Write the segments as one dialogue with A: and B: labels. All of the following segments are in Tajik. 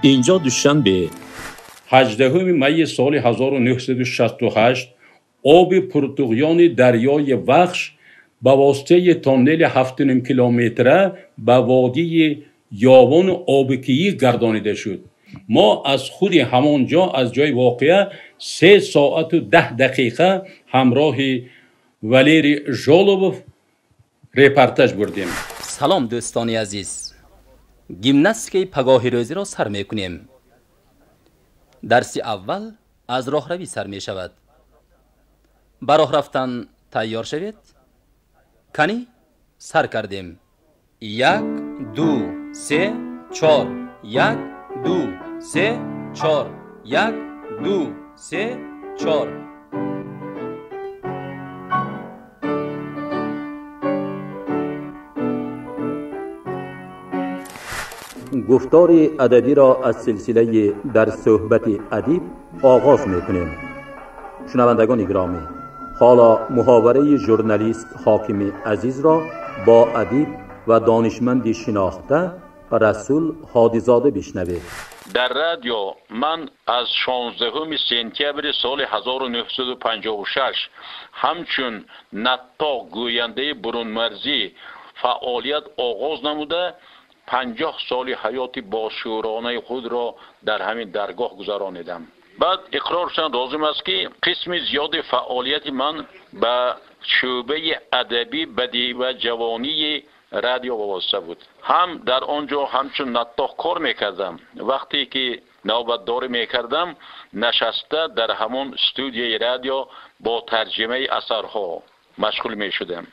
A: Инҷо Душанбе.
B: 18 майи соли 1968 оби пуртуғёни дарёи Вахш ба воситаи тоннели 7,5 километра ба водии Ёвону Обикиӣ гардонида шуд. Мо аз худи ҳамон ҷо, аз ҷои воқеа, 3 соату 10 дақиқа ҳамроҳи Валерий Жолобов репортаж бурдем.
A: Салом, дӯстони азиз. Гимнастикаи пагоҳи рӯзиро сар мекунем. Дарси аввал аз роҳравӣ сар мешавад. Ба роҳ рафтан тайёр шавед. Кани сар кардем. 1, 2, 3, 4. 1, 2, 3, 4. 1, 2, 3, 4. Гуфтори адабиро аз силсилаи дар суҳбати адиб оғоз мекунем. Шунавандагони гиромӣ, ҳоло муҳовараи журналист Ҳокими Азизро бо адиб ва донишманди шинохта Расул Ҳодизода бишнавед.
B: Дар радио ман аз 16 сентябри соли 1956 ҳамчун наттоқ, гӯяндаи бурунмарзӣ фаъолият оғоз намуда, 50 соли ҳаёти бошӯронаи худро дар ҳамин даргоҳ гузаронидам. Баъд иқрор шудан лозим аст, ки қисми зиёди фаъолияти ман ба шӯъбаи адабӣ, бадиӣ ва ҷавонии радио вобаста буд. Ҳам дар он ҷо ҳамчун наттоқ кор мекардам. Вақте ки навбатдорӣ мекардам, нишаста дар ҳамон студияи радио бо тарҷимаи асарҳо машғул мешудам.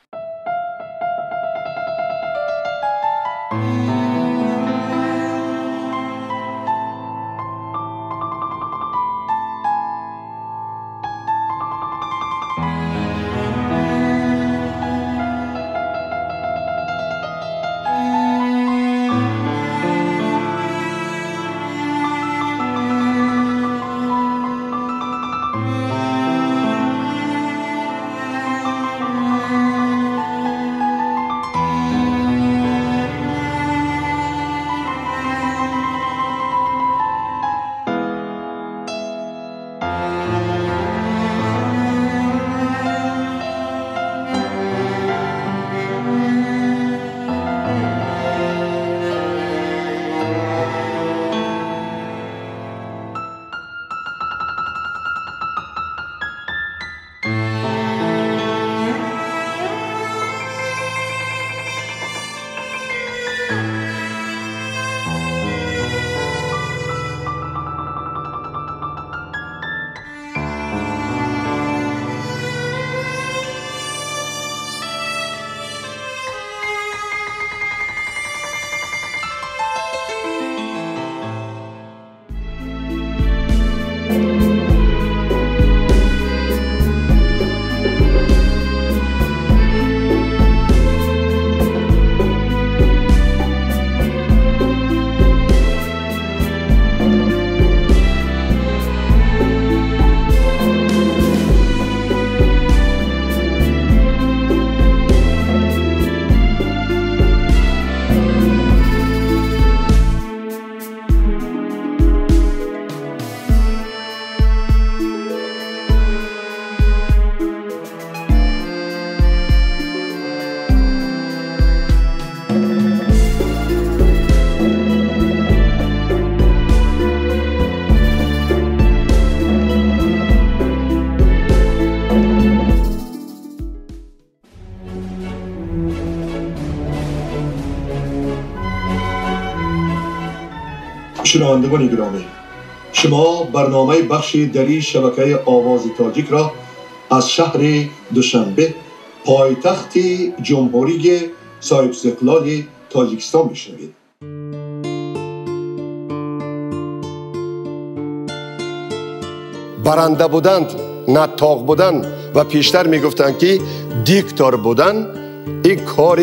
C: شنوندگان گرامی، شما برنامه بخش دری شبکه آواز تاجیک را از شهر دوشنبه، پایتخت جمهوری صاحب استقلال تاجیکستان میشنوید.
D: برنده بودند، نطاق بودن و پیشتر میگفتند که دیکتور بودن این کار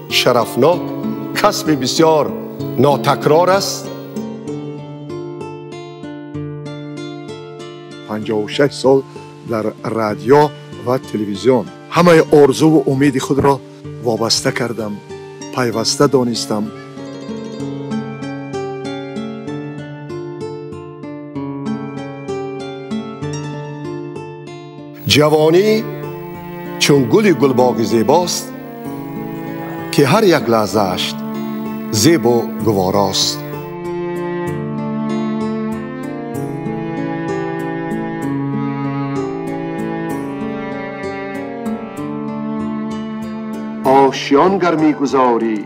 D: شرفناک، کسب بسیار ناتکرار است.
C: 56 سال در رادیو و تلویزیون همه آرزو و امید خود را وابسته کردم، پیوسته دانستم.
D: Ҷавонӣ чун гули гулбоғи зебост, ки ҳар як лаҳзааш зебу гуворост. Ошиён гар мегузорӣ,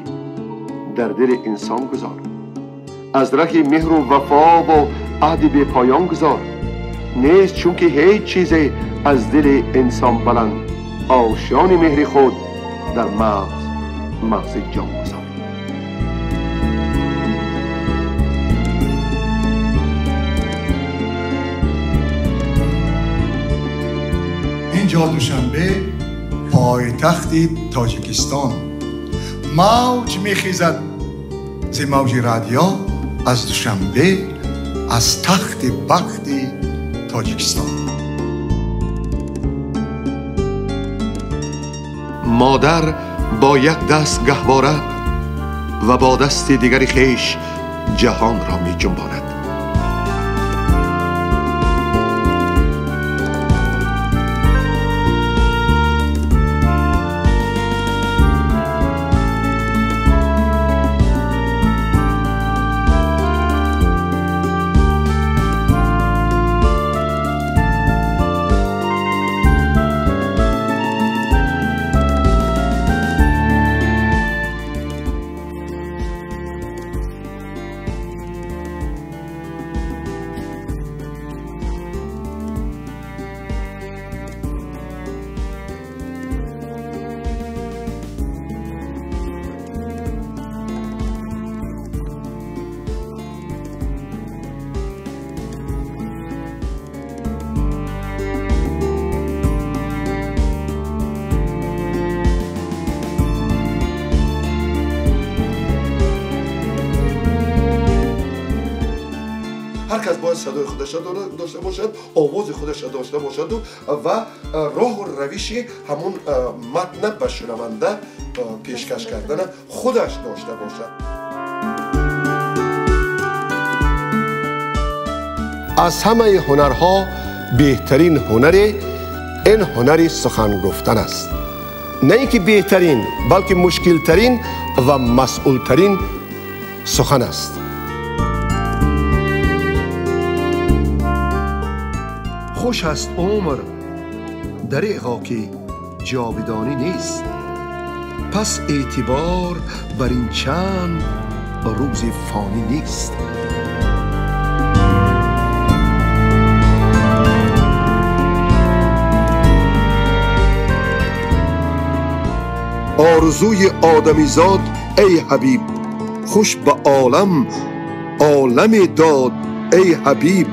D: дар дили инсон гузор. Аз раҳи меҳру вафову аҳди бепоён гузор. Нест чунки ҳеҷ чизе аз дили инсон баланд. Ошиёни меҳри худ дар мағзи ҷон гузор.
C: Инҷо Душанбе, пойтахти Тоҷикистон. Мавҷ мехезад зи мавҷи радио аз Душанбе, аз тахти бахти Тоҷикистон.
D: Модар бо як даст гаҳвора ва бо дасти дигари хеш ҷаҳонро меҷунбонад.
C: Ҳар кас бояд садои худашро дошта бошад, овози худашро дошта бошаду ва роҳу равиши ҳамон матна ба шунаванда пешкаш кардана худаш дошта бошад.
D: Аз ҳамаи ҳунарҳо беҳтарин ҳунаре ин ҳунари сухан гуфтан аст. На ин ки беҳтарин, балки мушкилтарин ва масъултарин сухан аст. Хуш аст умр, дареғо ки ҷовидонӣ нест. Пас эътибор бар ин чанд рӯзи фонӣ нест. Орзуи одамизод эй ҳабиб, хуш ба олам оламе дод эй ҳабиб.